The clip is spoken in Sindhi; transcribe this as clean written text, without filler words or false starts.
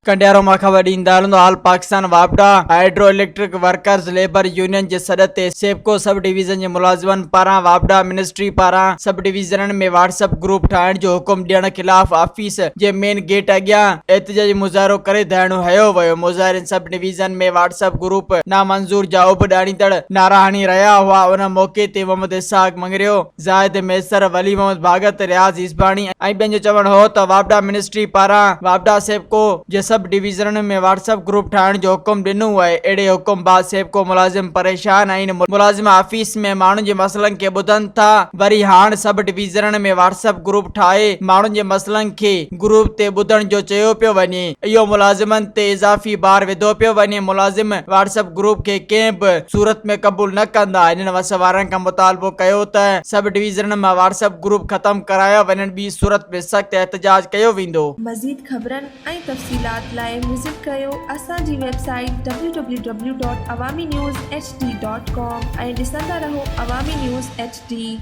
ڪنڊيارو مان خبر ڏيندا هلون ته آل پاڪستان واپڊا hydro electric workers labour union جي سڏ تي سيپڪو سب ڊويزن جي ملازمن پاران واپڊا منسٽري پاران سب ڊويزنن ۾ واٽس اپ گروپ ٺاهڻ جو حڪم ڏيڻ خلاف آفيس جي مين گيٽ اڳيان احتجاجي مظاهرو ڪري ڌرڻو هنيو ويو مظاهرين sub division ۾ Whats app group نامنظور جا اڀ ڏاڙيندڙ نعرا هڻي رهيا هئا ان موقعي تي محمد اسحاق مڱريو زاهد مهيسر، ولي محمد ڀاڳت، رياض عيسباڻي ۽ ٻين جو چوڻ هو ته واپڊا منسٽري پاران واپڊا سيپڪو جي سب ڊويزنن ۾ واٽس اپ گروپ ٺاهڻ جو حڪم ڏنو آهي، اهڙي حڪم بعد سيپڪو ملازم پريشان آهن، ملازم آفيس ۾ ماڻهن جي مسئلن کي ٻڌن ٿا، وري هاڻ سب ڊويزنن ۾ واٽس اپ گروپ ٺاهي ماڻهن جي مسئلن کي گروپ تي ٻڌڻ جو چيو پيو وڃي، اهو ملازمن تي اضافي بار وڌو پيو وڃي، ملازم واٽس اپ گروپ کي ڪنهن به صورت ۾ قبول نه ڪندا، هنن وس وارن کان مطالبو ڪيو ته سب ڊويزنن مان واٽس اپ گروپ ختم ڪرايا وڃن ٻي صورت ۾ سخت احتجاج ڪيو ويندو. مزيد خبرن ۽ تفصيلات لاء وزٽ ڪريو اسان جي web site W W W dot Awami news H D dot com ۽ ڏسندا رهو عوامي نيوز ايڇ ڊي.